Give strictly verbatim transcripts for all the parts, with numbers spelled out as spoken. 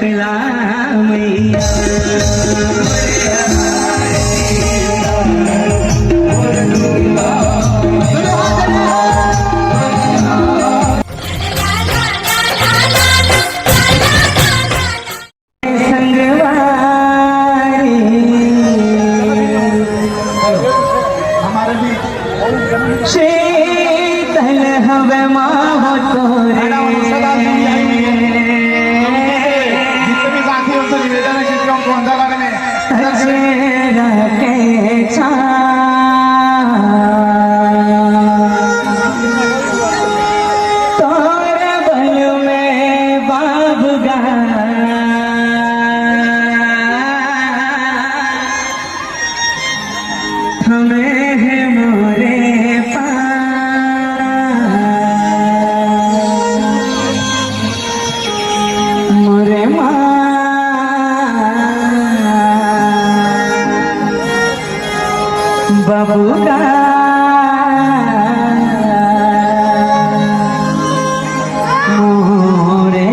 ला मैया। संगवारी। हमारे भी शीतल हवे माँ हो तोरे। मैडम, सदा जुड़ी आई हुई है। जितने भी साथी हैं, उनसे निवेदन है कि इसको हम कौन सा गाने में अजरा के छाँव। तोर बल में बाबूगा थमे हे मोरे पाँव। मोरे माँ बाबूगा मोरे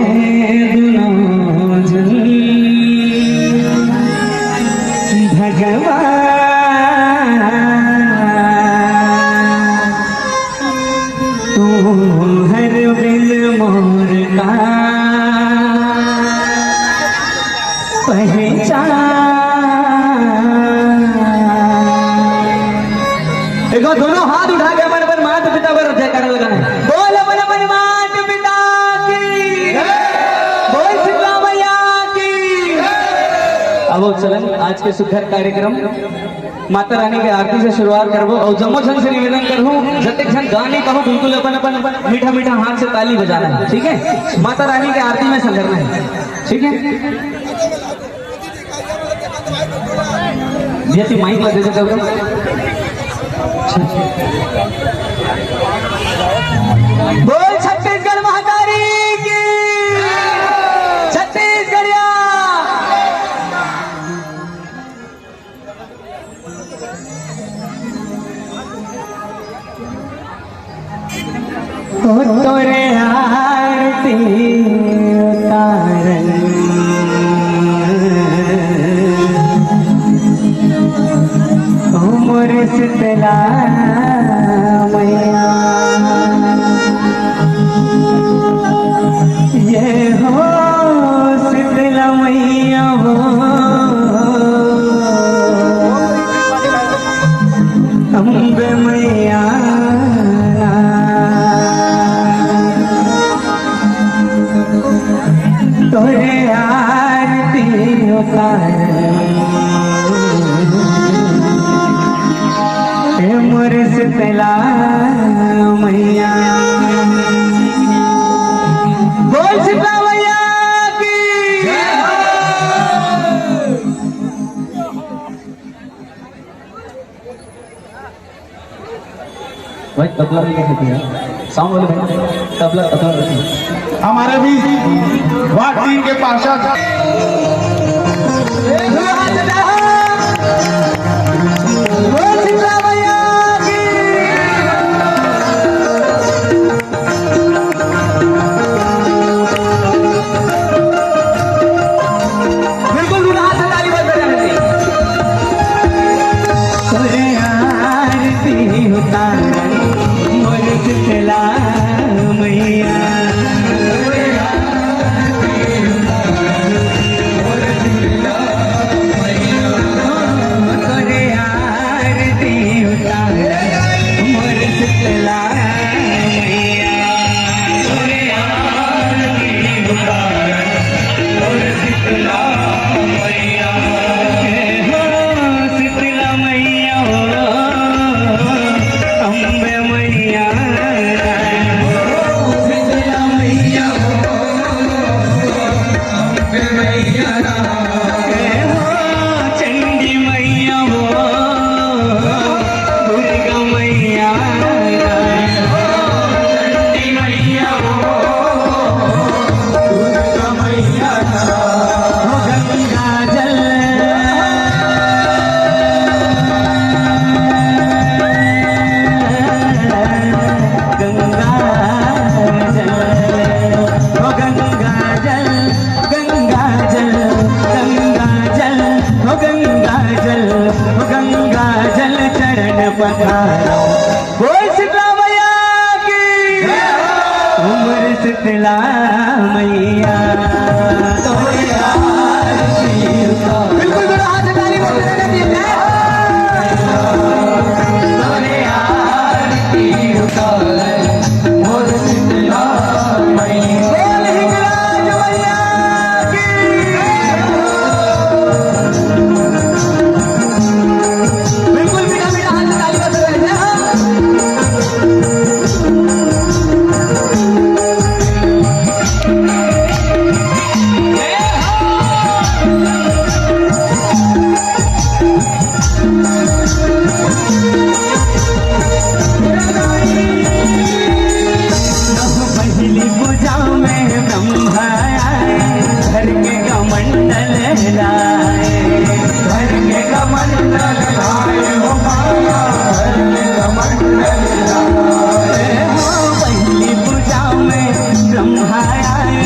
दुनो झन भगवान। तुहर बिन मोर का पहचान। एक बार दोनों हाथ उठा के अपन अपन माता पिता पर जयकारा लगाना है। बोल अपन अपन माता पिता की, बोल शीतला मैया की। अब चलन आज के सुघर कार्यक्रम माता रानी के आरती से शुरुआत करबो और जम्मो झन से निवेदन करहूँ, जतेक झन गा नइ पाहू, बिल्कुल अपन अपन मीठा मीठा हाथ से ताली बजाना है, ठीक है? माता रानी के आरती में संघरना है, ठीक है? भैया, तू माइक ला दे दे, दे दे। बोल छत्तीसगढ़ महतारी की, छत्तीसगढ़िया। ओ तोरे आरती उतारन, ओ मोर शीतला मैया। ये हो शीतला मैया हो, अम्बे मैया ना, तोरे आरती उतार, हे मोर शीतला मैया। बोल शीतला मैया की। भाई, तबला नहीं रखते हैं, साउंड वाले भाई, तबला, तबला रखिए। हमारे भी वार्ड तीन के पार्षद बिल्कुल दूल्हा से ताली बज बजाने से। तोरे आरती उतारन मोर शीतला मैया। बोल शीतला मैया की। उमर शीतला मैया, तोरे आरती उतार। बिल्कुल, जरा हाथ ताली बजाना चाहिए। जय हो। तोरे आरती उतार, मोर शीतला मैया। बोल हिंगराज मैया की। बिल्कुल मीठा मीठा हाथ से ताली बजा रहे हैं। पहली पूजा में ब्रह्मा आए, घर के कमंडल लाए, घर के कमंडल लाए हो माया, घर के कमंडल लाए हो। पहली पूजा में ब्रह्मा आए,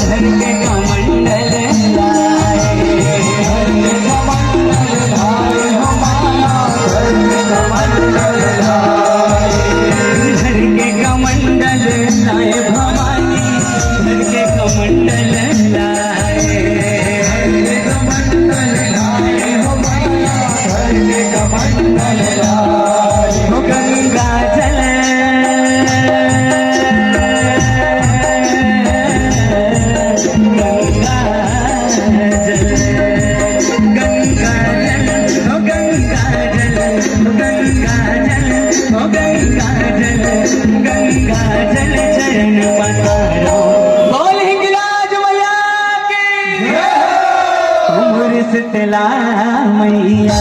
घर के कमंडल लाए, घर के कमंडल लाए हो माया, घर के कमंडल लाए, घर के कमंडल लाए भवानी, घर के कमंडल लाए, घर के कमंडल लाए हो माया, घर के कमंडल लाए हो गंगा जल, गंगा जल, गंगा जल, ओ गंगा जल, ओ गंगा जल, ओ गंगा जल, गंगा जल चरण पखारो। बोल हिंगलाज मैया की। उमर शीतला मैया,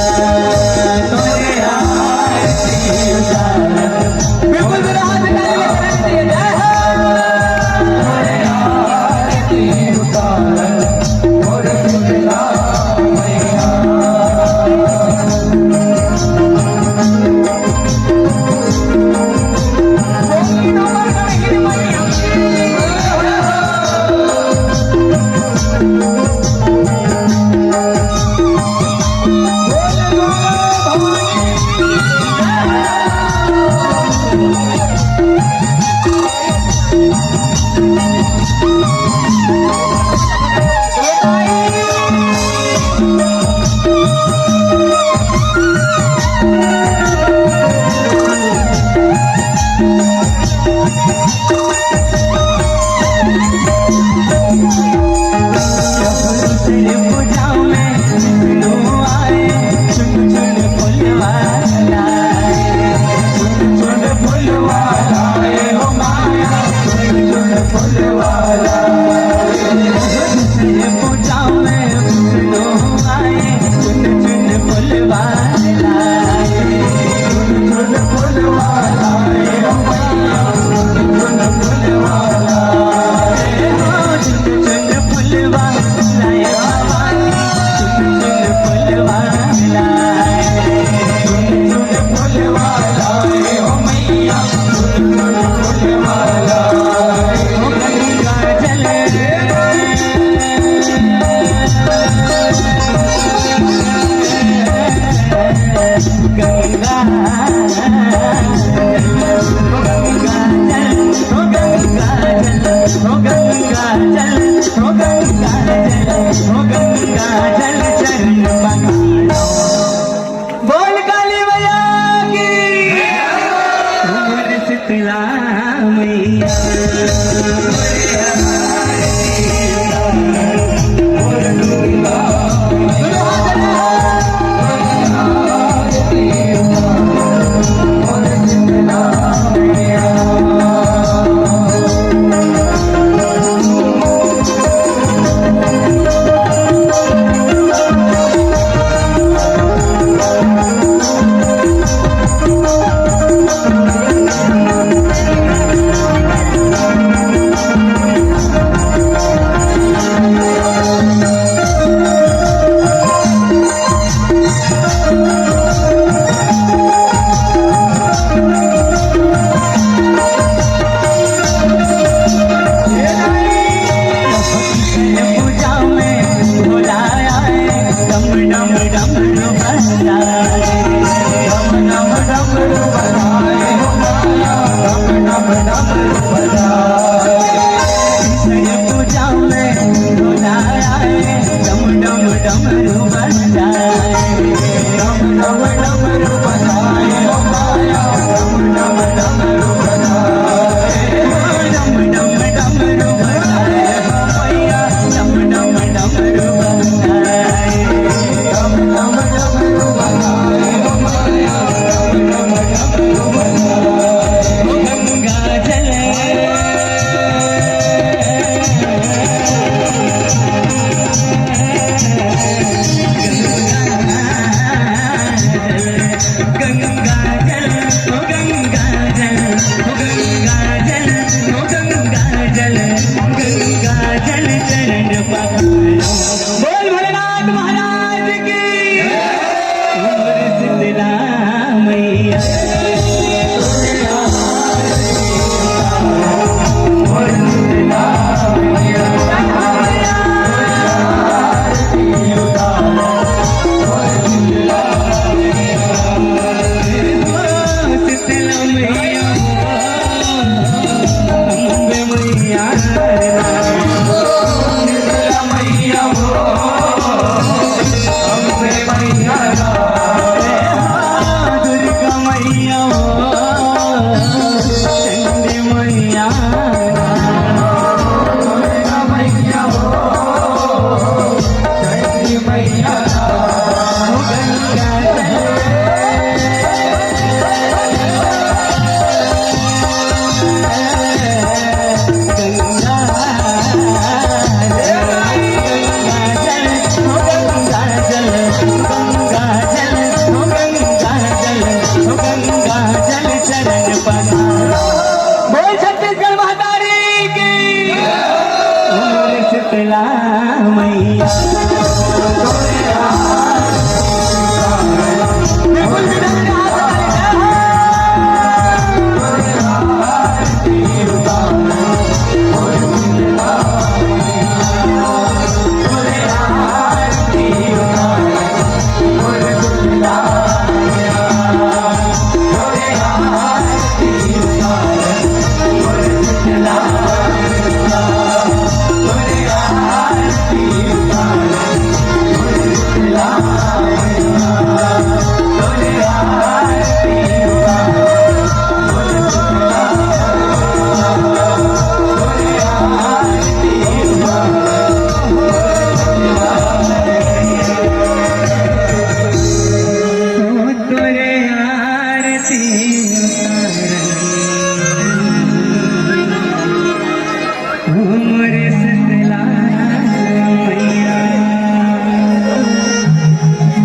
तोरे आरती उतारत। बिल्कुल मेरा हाथ ताली में करना चाहिए। जय हो। बोल काली मैया की। उमर शीतला मैया। बोल भोलेनाथ महाराज की। बोल शीतला मैया। बोल छत्तीसगढ़ महतारी की। बोल शीतला मैया। बिल्कुल भी डर नहीं, हाथ उठा ले।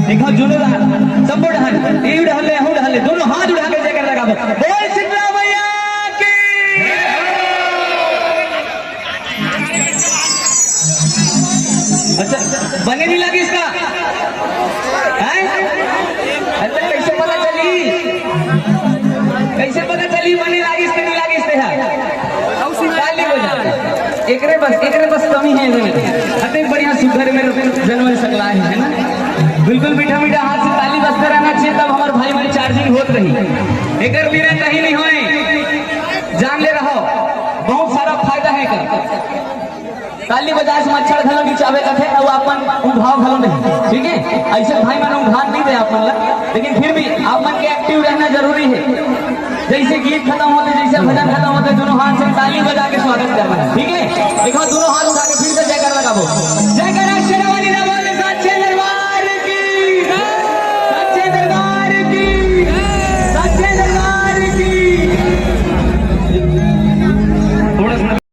देखो, जुनो ला, सबो डहन, एहू डहन ले, एहू डहन ले, दोनों हाथ उठा के जयकार लगाबो। बोल शीतला मैया की। अच्छा, बने नहीं लगी इसका? हैं? अरे, तो कैसे पता चली? कैसे पता चली बने लागिस के नहीं लागिस ते हा? ताली बजा। एकरे बस, एकरे बस कमी है, एकरे। अतेक बढ़िया सुघर में जन्म सकला है, है ना? बिल्कुल मीठा मीठा हाथ से ताली बजते रहना चाहिए, तब हमारे भाई मन charging होत रही। एकर बिना कहीं नहीं होए, जान ले रहो, बहुत सारा फायदा है एकर। ताली बजाए से मच्छर घलो नइ चाबे कथे, अउ अपन उघाव घलो नहीं, ठीक है? ऐसे भाई मन उघार नहीं दे आप मन ला, लेकिन फिर भी आप मन के active रहना जरूरी है। जैसे गीत खत्म होते, जैसे भजन खत्म होते, दोनों हाथ से ताली बजा के स्वागत करना है, ठीक है? एक बार दोनों हाथ उठा के फिर से जयकार लगाबो। जयकार